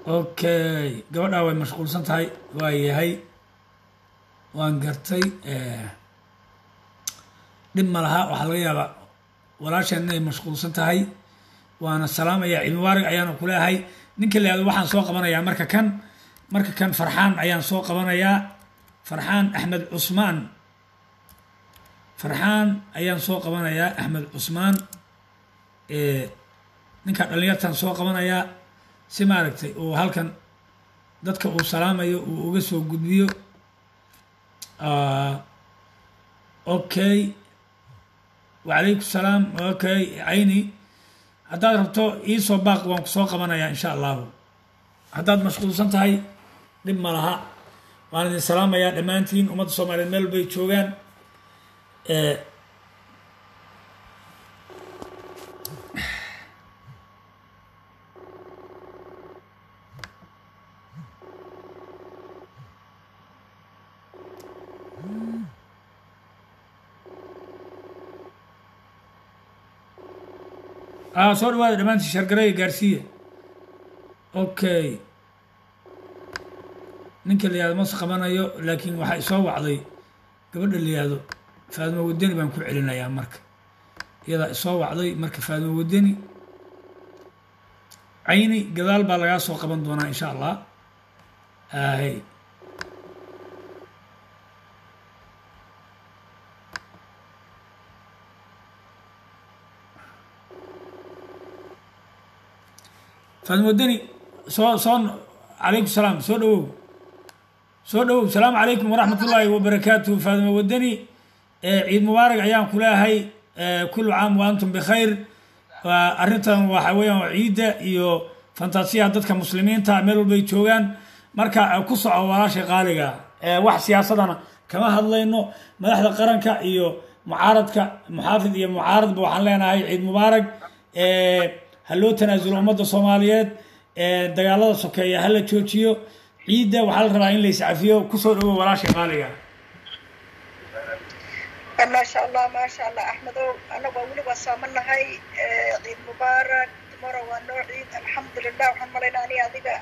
Okay, gabadhaa way mashquulsan tahay. Waa yahay, waan gartay, dhib ma laha. Waxaa laga yaabaa walaashaan inay mashquulsan tahay, waana salaamaya, ciid mubaarak ayaana ku leeyahay. Ninka la yihahdo waxaan soo qabanayaa marka kan Farxaan ayaan soo qabanayaa, Farxaan Axmed Cusmaan. Farxaan ayaan soo qabanayaa, Axmed Cusmaan, ninka dhalinyartaan soo qabanayaa si maaragtay uu halkan dadka uu salaamayo uu uga soo gudbiyo. Okay, wacalaykum salaam. Okay Cayni, haddaad rabto iisoo baaq, waan ku soo qabanayaa insha Allahu. Haddaad mashquulsan tahay dhib ma laha. Waan idin salaamayaa dhammaantiin ummadda Soomaaliyeed meel bay joogaan. Soo dhawaada dhammaantiin, share gareeya, gaarsiiya. Okay, ninka la yihahdo mas qabanayo, laakiin waxaa isoo wacday gabadha la yihahdo Faadimo Wadani baan ku celinayaa. Marka iyadaa isoo wacday. Marka Faadimo Wadani, Cayni gadaal baa lagaa soo qaban doonaa insha Allah. Hay, Faadimo Wadani, soo soo. Calaykum salaam, soo dhawow, soo dhawow. Asalaamu calaykum waraxmat ullaahi wabarakaatuh. Faadimo Wadani, ciid mubaarak ayaan ku leeyahay, kullu caam wa antum bikhayr. Arrintan waxa weeyaan waa ciidda iyo fantasiyaha dadka muslimiinta meel walbay joogaan. Marka ku soco walaashay qaaliga. Wax siyaasadana kama hadlayno. Madaxda qaranka iyo mucaaradka, muxaafid iyo mucaaradba, waxaan leenahay ciid mubaarak. Ha loo tanaasulo ummadda Soomaaliyeed, dagaalada sokeeya ha la joojiyo. Ciidda waxaa la rabaa in la iscafiyo. Kusoo dhawo walaashay qaaliga. Maasha Allah, maasha Allah, Axmedow, annagu waa weli waa soomanahay. Ciid mubaarak, tomorrow waa noo ciid, alxamdulilah. Waxaan malaynaa ani adiga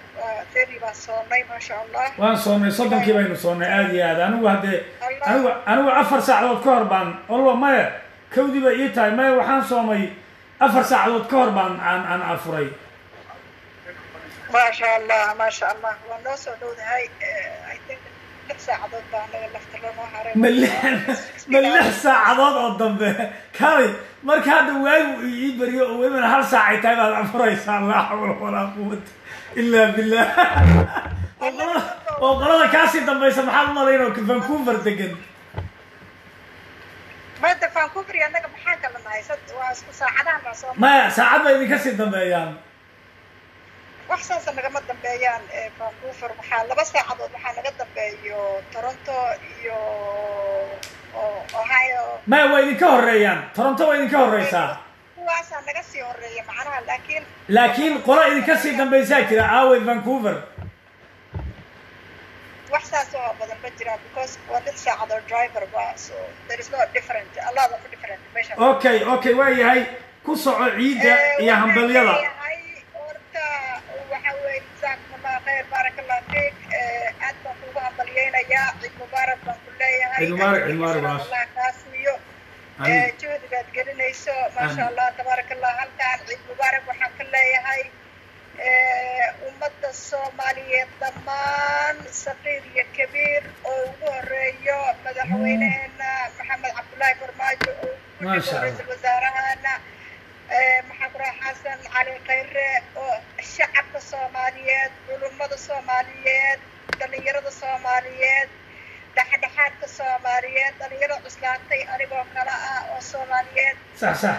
30 baan soonnay, maasha Allah. Waan soonnay, 30-kii baynu soonnay. Aada iyo aad. Anigu haddee anigu 4 saacadood ka hor baan ollo, maya, kawdii bay ii tahay, maya, waxaan soomay 4 saacadood ka hor baan aan afuray. Maasha Allah, maasha Allah, waa noo soo dhowdahay. I think 6 saacadood baa anaga lafta noo haray. Ma 6 saacadood oo dambe kaalay? Marka hadda waagu ii baryo oo welibana hal saacay tahay baad afuraysaa. Laa xawla walaa quwata illaa billah. Oo qolada kaasii dambaysa maxaad u malayn oo Vancouver degan? Mada Vancouver iyo annaga maxaan kala nahay? Waa isku saacadaha baa soo. Maya, saacad bay idinka sii dambeeyaan. Wax saasa nagama dambeeyaan. Vancouver waxaa 2 saacadood waxaa naga dambeeyo Toronto iyo Ohio. Maya, waa idinka horeeyaan. Toronto waa idinka horeysaa. Kuwaasaa naga sii horeeya macnaha, laakiin Laakiin qola idinka sii dambaysaa jira. Aaway Vancouver? Wax saas oo badan ma jiraan, because waa 6 saacadood driver ba, so there is no different, a lot of different meesha. Okay, waa yahay. Ku soco ciidda iyo Waxaan hambalyada. leeyahay horta waxa weeye, jazaakum Allah khayr, baarak Allah fiik. Aad baan kuugu hambalyeynayaa. Ciid mubaarak baan ku leeyahay. Ciid mubaarak, ciid mubaarak, walaasha. Allah kaa siiyo. Amiin. Juhdi baad gelinayso, maasha Amiin. Allah, tabaarak Allah. Halkaan ciid mubaarak waxaan ka leeyahay ummadda Soomaaliyeed dhammaan, saqiir iyo kabiir, oo ugu horeeyo madaxweyneheena Maxamed Cabdullaahi Farmaajo, oo ugu Maasha xigo Allah. ra-iisul wasaarahana maxaan ku raha Xasan Cali Khayre, oo shacabka Soomaaliyeed, culummada Soomaaliyeed, dhalinyarada Soomaaliyeed, dhexdhexaadka Soomaaliyeed, dhalinyarada cuslaatay anigoo kale ah oo Soomaaliyeed, Sax sax.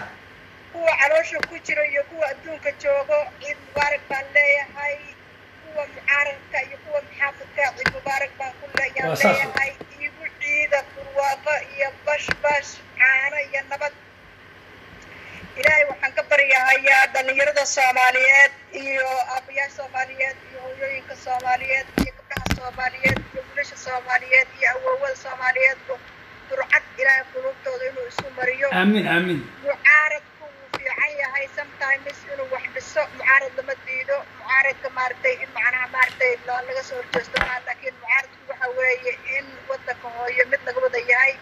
kuwa caloosha ku jira iyo kuwa adduunka joogo, ciid mubaarak baan leeyahay. Kuwa mucaaradka iyo kuwa muxaafidka, ciid mubaarak baan ku leeyaan Waa saas. leeyahay. Igu ciida barwaaqo iyo bash bash, caano iyo nabad. Ilaahay waxaan ka baryahayaa dhalinyarada Soomaaliyeed iyo aabayaasha Soomaaliyeed iyo hooyooyinka Soomaaliyeed iyo gabdhaha Soomaaliyeed iyo wiilasha Soomaaliyeed iyo awoowada Soomaaliyeed burcad Ilaahay qulubtooda inuu isu mariyo. Aamiin, aamiin. Mucaaradku wuu fiican yahay sometimes inuu wax dhiso. Mucaarad lama diido. Mucaaradka maaragtay in macnaha maaragtay laga soo horjeesto maa, laakiin mucaaradku waxa weeye in wadanka hooyo mid laga wada yahay,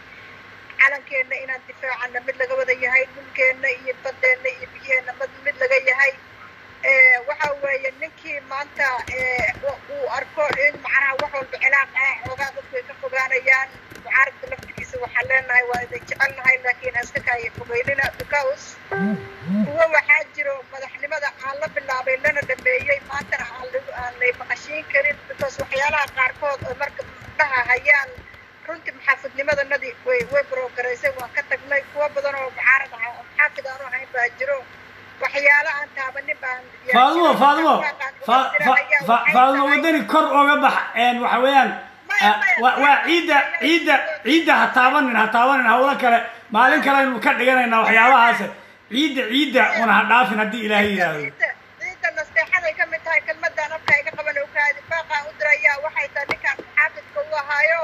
calankeenna inaan difaacana mid laga wada yahay, dhulkeenna iyo badeenna iyo biyaheenna mid laga yahay. Waxa weeye ninkii maanta uu arko in macnaha wax walba cilaaq ah, xoogaa dadku ay ka fogaanayaan. Mucaaradka laftigiisa waxaan leenahay waa idin jecelnahay, laakiin ha iska kaaya fogeynina, because kuwo waxaa jiro madaxnimada aan la bilaabay lana dhameeyey, maantana aan lay maqashiin karin, because waxyaalaha qaarkood oo marka dhaha hayaan runtii maxaafidnimadanadii way brogaraysay, waan ka tagnay. Kuwo badan oo mucaarad ah oo maxaafid aanu ahayn baa jiro, waxyaalo aan taabanin baan Faadimo, Faadimo, Faadimo Wadani, kor oga bax. Waxa weeyaan waa ciidda, ciidda, ciidda ha taabanin, ha taabanin. Hawlo kale maalin kale aynu ka dhiganaynaa waxyaabahaas. Ciidda, ciidda una ha dhaafin haddii Ilaahay yidhaahdo. Ciidda nasteexaday ka mid tahay. Kelmadaan afka iga qaban okaadi, baaqaan u dirayaa waxay tahay ninkaan muxaafidka u ahaayo.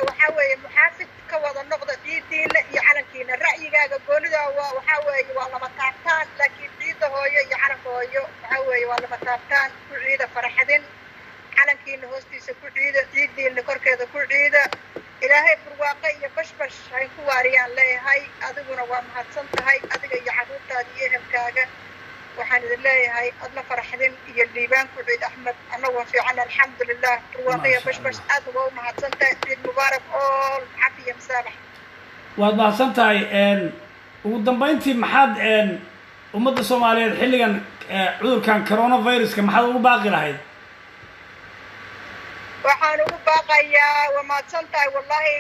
Waxaa weeye muxaafid ka wada noqda ciidiina iyo calankiina. Ra'yigaaga goonida waa waxaa weeye waa lama taabtaan, laakiin ciidda hooyo iyo calanka hooyo waxaa weeye waa lama taabtaan. Ku ciida farxadin, calankiina hoostiisa ku ciida, ciidiina korkeeda ku ciida. Ilaahay barwaaqo iyo bashbash hayn ku waariyaan leeyahay. Adiguna waa mahadsan tahay, adiga iyo carruurtaada iyo ehelkaaga. Waxaan idin leeyahay adna faraxdin iyo liibaan ku ciid. Axmed, anna waan fiican, alxamdulilah, barwaaqo iyo Maasha bashbash. Allah. Aad waa u mahadsan tahay. Ciid mubaarak all, cafiya masaabax. Waad mahadsan tahay. Ugu dambayntii, maxaad ummadda Soomaaliyeed xilligan cudurkan coronaviruska maxaad ugu baaqi lahayd? Waxaan ugu baaqayaa, waa mahadsan tahay wallahi.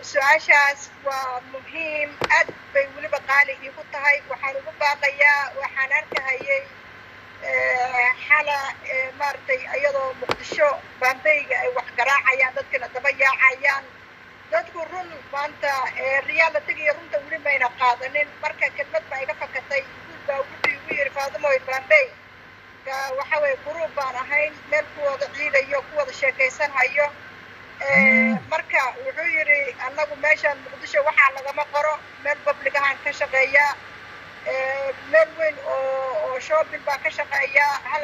Su-aashaas waa muhiim, aad bay weliba qaali iigu tahay. Waxaan ugu baaqayaa, waxaan arkahayay xala maaragtay iyadoo Muqdisho baambeyga ay wax garaacayaan, dadkina daba yaacayaan. Dadku run maanta reality-ga runta weli mayna qaadanin. Marka kelmad baa iga fakatay. Wiil baa wuxuu igu yidhi, "Faadimoy, baambey." Waxa weeye group baan ahayn meel ku wada ciidayo, ku wada sheekaysanhayo. Marka wuxuu yidhi, "Annagu meeshaan Muqdisho waxaa lagama qoro, meel public ahaan ka shaqeeyaa, meel weyn oo shopping baan ka shaqeeyaa. Hal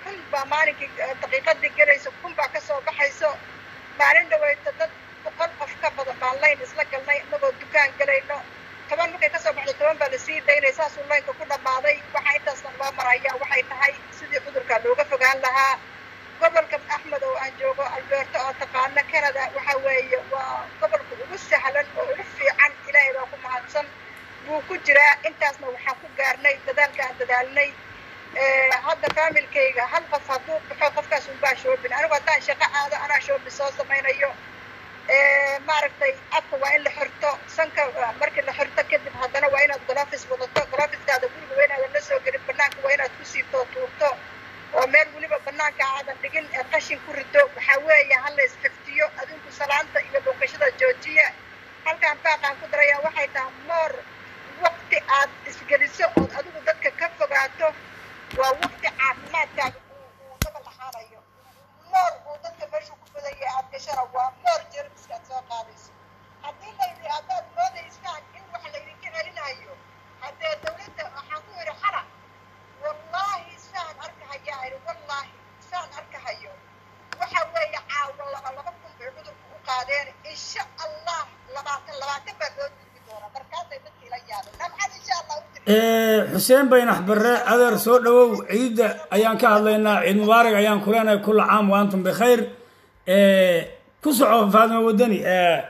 kun baa maalinkii daqiiqadii gelayso, 1000 baa kasoo baxayso. Maalin dhaweyto dad 100 qof ka badan baan line isla galnay inagoo dukaan gelayno. 10 markay kasoo baxdo, 10 baa lasii daynay, saasuu line-ka ku dhammaaday." Waxaa intaasna loo maraya waxay tahay sidii cudurka looga fogaan lahaa. Gobolka Axmed oo aan joogo, Alberta oo taqaana Canada, waxa weeye waa gobolka ugu sahlan oo ugu fiican, Ilaahay baa ku mahadsan, buu ku jiraa. Intaasna waxaan ku gaarnay dadaalka aan dadaalnay. Hadda family-kayga hal qof hadduu baxo, qofkaas unbaa shopping. Anigu haddaan shaqo aado, anaa shopping soo samaynayo. Maaragtay, afka waa in la xirto, sanka markii la xirto kadib haddana waa inaad gloves wadato. Gloveskaada guriga waa inaadan la soo gelin, banaanka waa inaad ku siibto, tuurto, oo meel weliba banaanka aadan dhigin ee qashin ku rido. Waxaa weeye ha la isxiftiyo. Adinku salaanta iyo dhunkashada joojiya. Halkaan baaqaan ku darayaa waxay tahay, moor waqti aad isgeliso ood adigu dadka ka fogaato waa waqti caafimaadkaaga uu gobol ahaanayo. Moor uu dadka meeshu ku badanya aad gashana waa moor jermiska aad soo qaadayso. Haddii layidhi haddaad moodaysaan in wax laydinka celinayo, haddee dawladda waxaan ku idhi xala, wallaahi saan arkahayaa idhi, wallaahi saan arkahayo waxa weeye caawa 2,000 bay cudurku u qaadeen. Insha Allah 20 20 baa loo duugi doonaa. Markaasay dadka ila yaabeen, maxaad insha Allah u tiri? Xuseen Baynax Barre, adeer soo dhowow. Ciidda ayaan ka hadlaynaa. Ciid mubaarak ayaan ku leenahay, كل عام وأنتم بخير. Ku soco, Faadima Wadani,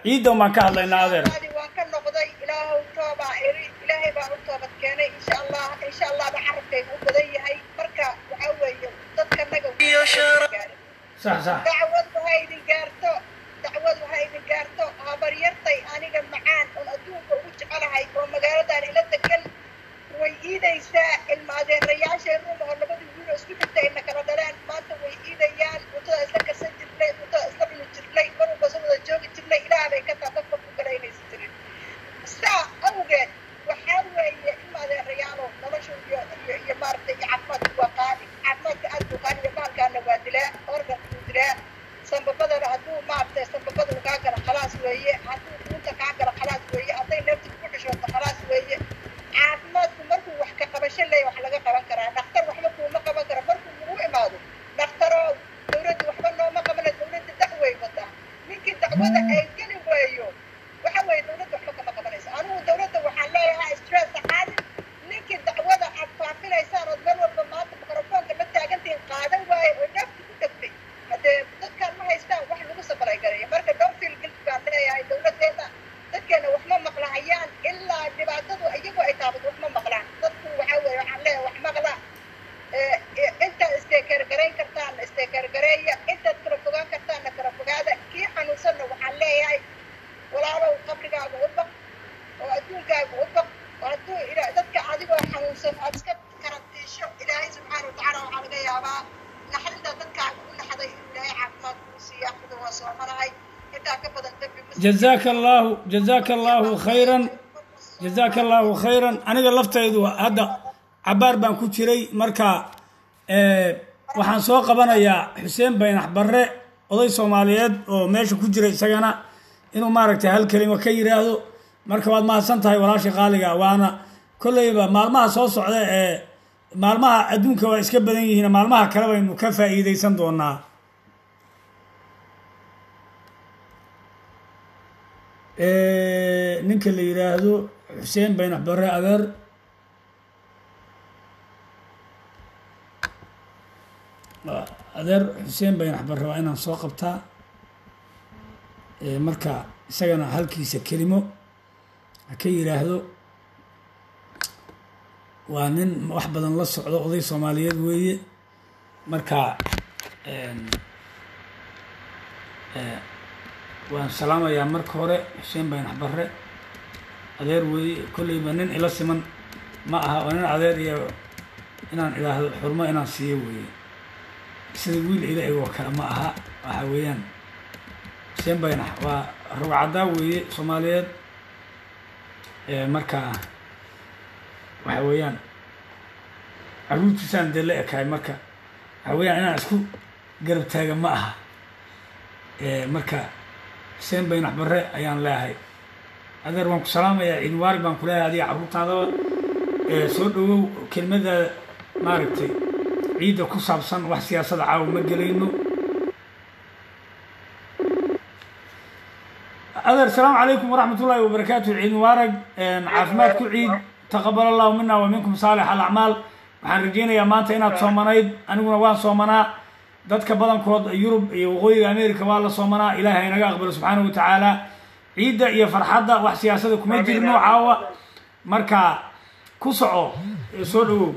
ciiddan baan ka hadlaynaa, adeer. Waan ka noqday, Ilaahow toobaa iri, Ilaahay baa u toobad keenay. Insha Allah, insha Allah ba carabkayga u badan yahay. Marka waxaa weeye dadkanaga Sax sax. Dacwadu ha idin gaarto, dacwadu ha idin gaarto. Habaryartay aniga macaan oon adduunka ugu jecelahay oo magaaladan ila degan way iidaysaa. Ilma adeerayaashay ruum oo labadii wiil oo isku xigta ayna kala dhaleen maanta way iidayaan. Cuntada isla karsan jirnay, cuntada isla cuni jirnay, mar walba soo wada joogi jirnay. Ilaah bay ka taa, dadka ku kale inaysan jirin. Saa awgeed waxaa weeye, ilma adeerayaalo, noloshu iyo maaragtay iyo caafimaadku waa qaali. Caafimaadka aad buu qaali iyo maalkaana waa dilaa, organku wuu dilaa, sambabadana hadduu maaragtay sambabada uu kaa gala, khalaas weeye. Hadduu dhuunta kaa gala, khalaas weeye. Hadday neefta kugu xishooto, khalaas weeye. Caafimaadku markuu wax ka qabasho leeyahay wax laga qaban karaa. Dhakhtar waxba kuuma qaban karo markuu kugu imaado. Dhakhtarow, dawladda waxba nooma qabana. Dawladda dacway wadaa. Ninkii dacwada ay geli weeyo, waxa weeye dawladda waxba kama qabanayso. Anigu dawladda waxaan leeyahay stress qaadin. Ninkii dacwada aad faafinaysaan ood meel walba maanta mikrofoonka la taagantihiin qaadan waaye oo neefta ku dhegtay, haddee dadkaan ma haystaan wax lagu sabalay garaya. Marka don't feel guilty baan leeyahay dawladdeena. Dadkeena wax ma maqlahayaan ilaa dhibaatadu iyagu ay taabato, wax ma maqlaan dadku. Waxaa weeye waxaan leeyahay wax maqla. Intaad isteekeergarayn kartaanna isteekeergareeya, intaad kala fogaan kartaanna kala fogaada. Kii xanuunsanna waxaan leeyahay, walaalow, qabrigaaga u baq oo adduunkaaga u baq, oo hadduu dadka adigoo xanuunsan aad iska karantiisho, Ilaahay subxaana watacaala waxaa laga yaabaa naxdinta dadkaaga u naxday inuu Ilaahay caafimaad kuu siiyo. Axmeda, waa soomanahay, intaa ka badan dembi ma جزاك الله، جزاك الله خيرا، جزاك الله خيرا. Aniga laftaydu hadda cabaar baan ku jiray. Marka waxaan soo qabanayaa Xuseen Baynax Barre, oday Soomaaliyeed oo meesha ku jira, isagana inuu maaragtay hal kelimo ka yiraahdo. Marka waad mahadsan tahay, walaashii qaaliga. Waana kolleyba maalmaha soo socda ee maalmaha adduunka waa iska badan yihiin, maalmaha kale baynu ka faa'iideysan doonaa. Ninka la yiraahdo Xuseen Baynax Barre, adeer, adeer Xuseen Baynax Barre, waa inaan soo qabtaa. Marka isagana halkiisa kelimo ha ka yiraahdo. Waa nin wax badan la socdo, oday Soomaaliyeed weeye. Marka waan salaamayaa marka hore Xuseen Baynax Barre, adeer weeye. Kolleyba nin ila siman ma aha, waa nin adeer iyo inaan idhaahdo xurmo inaan siiyo weeye, sida wiil ila egoo kale ma aha. Waxa weeyaan Xuseen Baynax waa rugcaddaa weeye Soomaaliyeed. Marka waxa weeyaan carruurtiisaan dee la ekahay. Marka waxa weeyaan inaan isku garab taaga ma aha. Marka Xuseen Baynax Barre ayaan leeyahay, adeer, waan ku salaamayaa, ciid mubaarak baan ku leeyahay adiga carruurtaadaba. Soo dhawow, kelmadaada maaragtay ciidda ku saabsan. Wax siyaasada caawa ma gelayno, adeer. Asalaamu calaykum waraxmat ullaahi wabarakaatu. Ciid mubaarak, caafimaad ku ciid. تقبل الله منا ومنكم صالح الأعمال. Waxaan rajaynayaa maanta inaad soomanayd, aniguna waan soomanaa. Dadka badankood Yurub iyo Waqooyiga America waa la soomanaa. Ilaahay naga aqbalo subxaanahu watacaala ciidda iyo farxadda. Wax siyaasada kuma Amiin, jirno amiin. caawa. Marka ku soco, soo dhawow.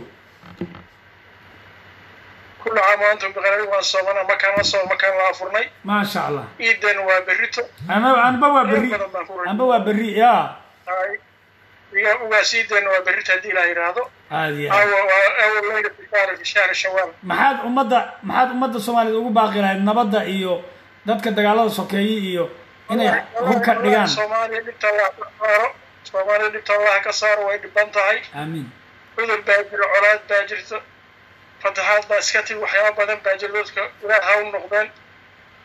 كل عام وأنتم بخير. waan soomana, makaan la soo makaan la afurnay. Maasha Allah. Ciidan waa berrito. Anba waa berri. Badan baan ku rajay. Anba waa berri ya. Ay, iga ugaas, ciidan waa berrito haddii Ilaah yidhaahdo. Aad iyo aad. Caawa waa أول ليلة في شهر شوال. Maxaad ummadda Soomaaliyeed ugu baaqi lahayd, nabadda iyo dadka dagaalada sokeeye iyo inay hubka dhigaan? Soomaaliya dhibta Allah ka saaro, Soomaaliya dhibta Allah ka saaro, way dhiban tahay. Aamiin. Cudur baa jiro, colaad baa jirta, fatahaad baa iska timi, waxyaaba badan baa jira. Dadka Ilaah ha u noqdeen,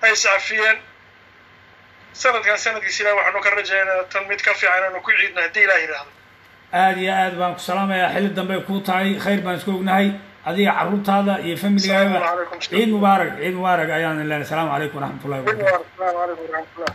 ha iscafiyeen. Sanadkan sanadkiis Ilaah waxaanu ka rajaynaa tan mid ka fiican inaanu ku ciidno haddii Ilaah yidhaahdo. Aad iyo aad baan ku salaamayaa. Xilli dambe kuu tahay, khayr baan isku ognahay, adiga, carruurtaada iyo familigaaga. Asalaamu calaykum. Ciid mubaarak, ciid mubaarak ayaan leenahay. Asalaamu calaykum waraxmatullahi wabarakatu. Asalaamu calaykum waraxmatullah.